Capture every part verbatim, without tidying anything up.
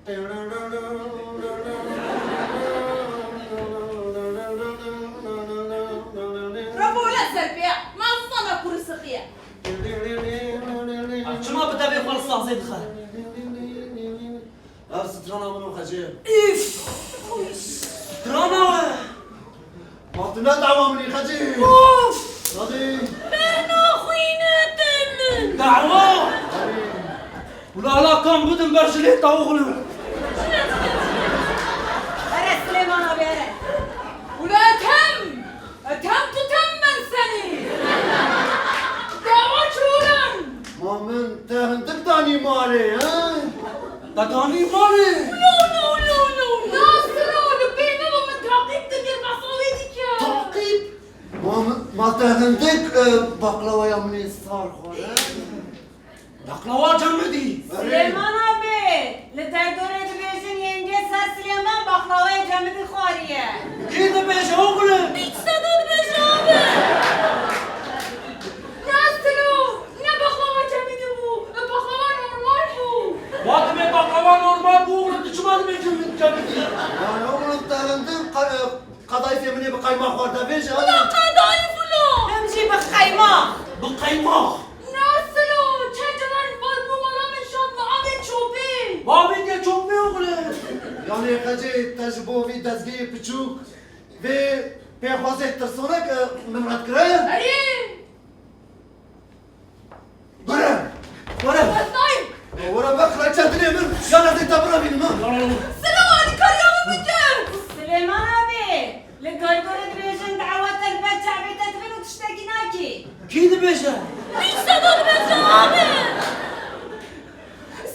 Bravo, wele serpêya. Ma zana kuru siqiye. Ev çima bi devê xwe li sazê dixe? Ev strana min o Xecê. Üf! Strana we! Ma tu ne dawa min î Xecê? Of! Dadê! Beno xwîne te min! Dawa! Dadê! Wila ala kam bidim ber ji lê tawoxlim. Here Silêman abi, here. Wila Ethem! Ethem tu tem ben senî! Dawa çûran! Ma min te hindik danî malê, he? Te danî malê? No, no, no, no! Nasiro, li pê me min taqîb dikir, besa wê dike. Taqîb? Ma min, ma te hindik, e, baklawaya min ê sar xwar, he? Baklawa Cemidî. Erê. Silêman abi, li derdorê dibêjin yenge ser Silêman baklawayê Cemidî xwariye. Kî dibêje oxlim? Pîç Sedo dibêje abi. Nasilo, ne baklawa Cemidî bû, baklawa normal bû. Wadimê baklawa normal bû oxlim, tu çima dibêjin Cemidî? Yani oxlim te hindik qa-, e, Qedayfê min ê bi qeymax xwar, te bêje, Wila qedayf wilo! Em jî bi qeymax. Bi qeymax. Nasilo, çend caran bar bû mala min şand bi avê çopê. Bi avê diye çopê oxlim. Yanê Xecê, te ji bo vî dezgehê piçûk vê pêxwazê tirsonek, e, min red kire? Erê! Were! Were! Ez nayêm. Were be, kraliçe dilê min. Ya nezê te birevînim ha. Silo, alîkariya min bike. Silêman abi, li derdorê dibêjin dawa te li ber çavê te dibin û tiştekî nakî. Kî dibêje? Pîç Sedo dibêje abi.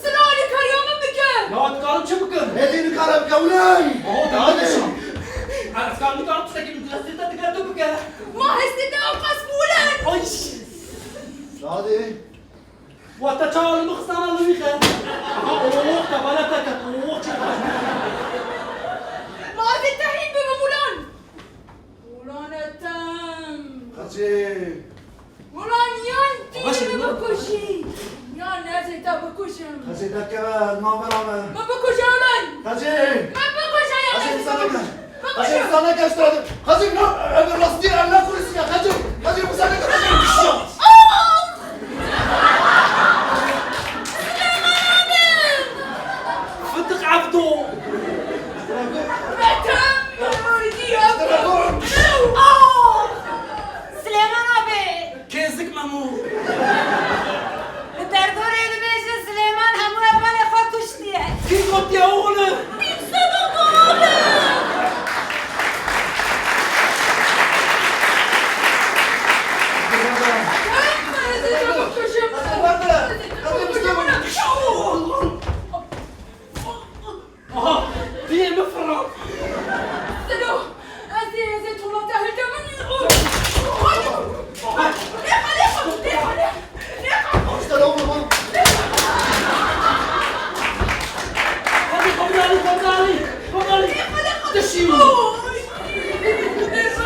Silo, alîkariya min bike. Ya dikarim çi bikim? Hêdî nikare bike, wile. Oho, daha ne? Ez karim nikarim tiştekî li destê te digre tu bike. Ma hestê te ew qas bûle. Ay. Dadê. Wa te çawa li min xistana li wî xe? Aha, oh, te bala te ket, oh, çi xweş. Ma ez ê te hîn bibim, Mulan. Mulan Ethem. Xecê. Mulan, yan tu Xecê, min Mulan. Bikujî, yan ez ê te bikujim. Xecê, derkeve, navbera me. Min bikuje, Mulan. Xecê. Min bikuje, yan Xecê, ez ê te bikujim. Qazê sana kaç tane? Qazê, na, ev rastî, ev ne kurisiye, Qazê. Qazê, bu sana kaç tane? Fındık Abdo. Süleyman abi. Kêzik Memû. Li derdorê dibêje Silêman hemû hevalê xwe kuştiye. Kî gotiye oxlim? Pîç Sedo abi! Aha, diyê min firan. Selo, ez ê, ez ê tola te hilde min. Lêxa, lêxa, lêxa, lêxa. Aşte la oğlum, oğlum. Hadi, kapıyı alayım, kapıyı alayım, kapıyı alayım. Lêxa, lêxa. Düşüyor. Oy. Lêxa, lêxa.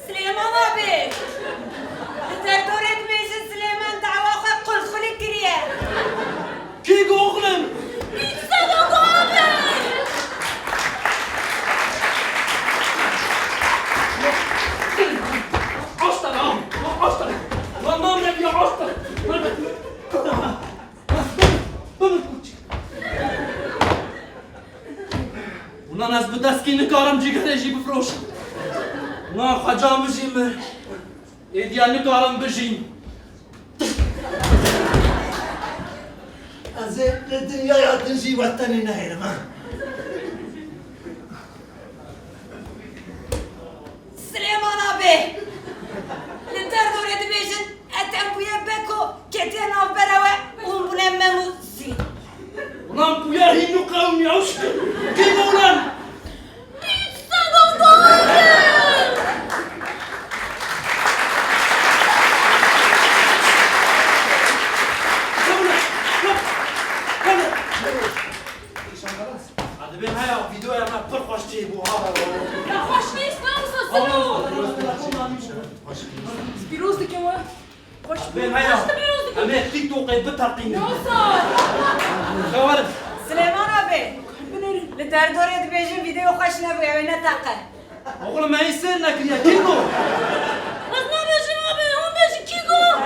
Silêman abi, li derdorê dibêjin Silêman dawa xwe qulxulî kiriye. Kî got oxlim? Pîç Sedo abi! Aç tane, aç tane. Lan, lan, ne diyor, aç tane. Bibir kuçik. Ulan ez bi deskî nikarim cîgerê jî bifroşim. Ulan xweca min jî mir. Êdî ez nikarim bijîm. Ez ê li dinyaya din jî we tenê nehêlim, ha. Silêman abi, li derdorê dibêjin, Ethem bûye Beko, ketiye navbera we û hûn bûne Mem û Zî. Ulan bûye hîn û qewimî, ew şikir. Kî bû ulan? Pîç Sedo abi! Kewne, kewne, kewne. Şandalas. Hadi ben haya, videoya me pir xweş çêbû, ha. Ya xweş nîst, ne wisa Selo? Pîroz dikim we. Xweş. Ben haya, xweş pîroz dikim. Em ê TikTokê biteqînin. Ne wisa? Derdorê dibêjin vîdeo xweş nebû, ew ê neteqe. Oxlum, me yê sêr nekiriye. Kî got? Ez nabêjim abi, hûn bêjin kî got?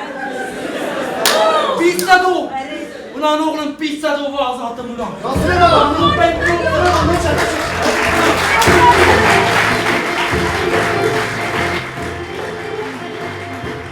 Pît sedo. Ulan oxlum, pît sedo vazatim ulan. Ya Süleyman abi, Süleyman abi, ne çek?